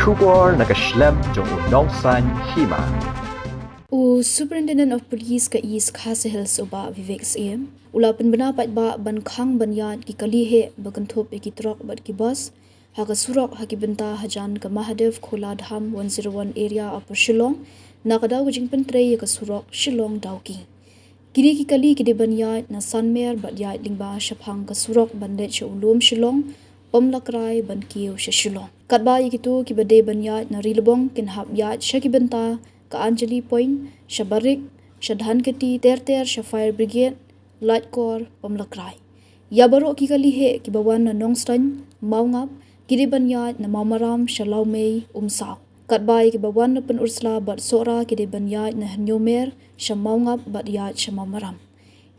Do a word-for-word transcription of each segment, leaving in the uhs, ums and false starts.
Khubor na ka shlem jong u nongsan hima. U Superintendent of Police ka East Khasi Hills u Bah Vivek Syiem u la pynbna paidbah ban khang ban ïaid ki kali heh ba kynthup ïa ki trok bad ki bus ha ka surok ha ki bynta hajan ka Mahadev Khola Dham one zero one area Upper Shillong, na ka daw ka jingpyntrei ïa ka surok Shillong Dawki. Kine ki kali ki dei ban ïaid na Sanmer bad ïaid lyngba shaphang ka surok ban leit sha u lum Shillong, Pamlakrai ban kiew sha Shillong. Katba ïa kito kiba dei ban ïaid na Rilbong kin hap ïaid sha ki bynta ka Anjali Point, sha Barik, sha Dhankheti, ter ter sha Fire Brigade, Laitkor, Pamlakrai. Ïa baroh ki kali heh kiba wan na Nongstoiñ, Mawngap, ki dei ban ïaid na Mawmaram sha Lawmei, Umsaw. Katba ïa kiba wan na Pynursla bad Sohra ki dei ban ïaid na Hynñiewmer sha Mawngap bad ïaid sha Mawmaram.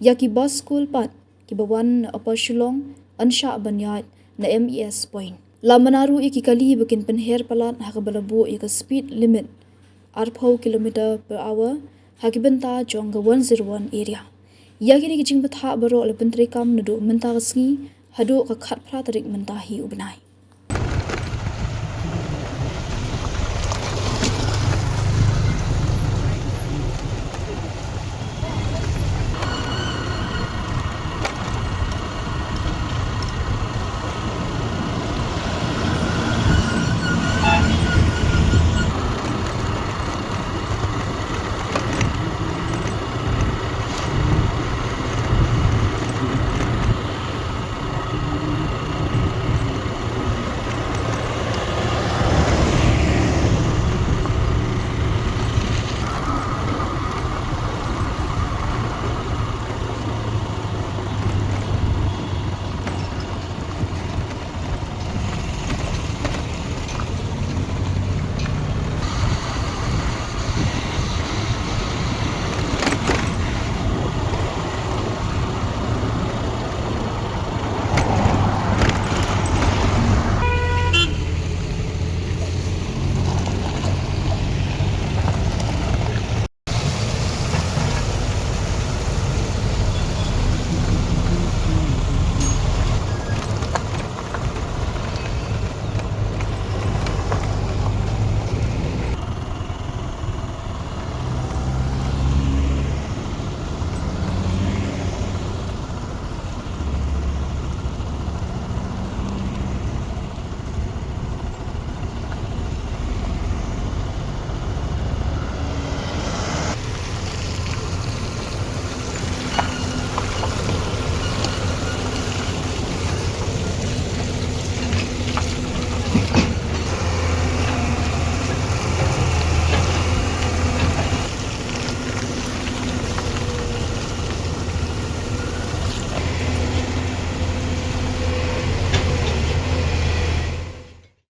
Ïa ki bus skul pat kiba wan na Upper Shillong yn shah ban ïaid na M E S Point. La mynta ruh ïa ki kali ba kin pynher palat ha kaba la buh ïa ka speed limit arphew kilometer per hour ha ki bynta jong ka one zero one area. Ïa kine ki jingbthah baroh la pyntreikam naduh mynta ka sngi haduh ka khatphra tarik mynta hi u bnai.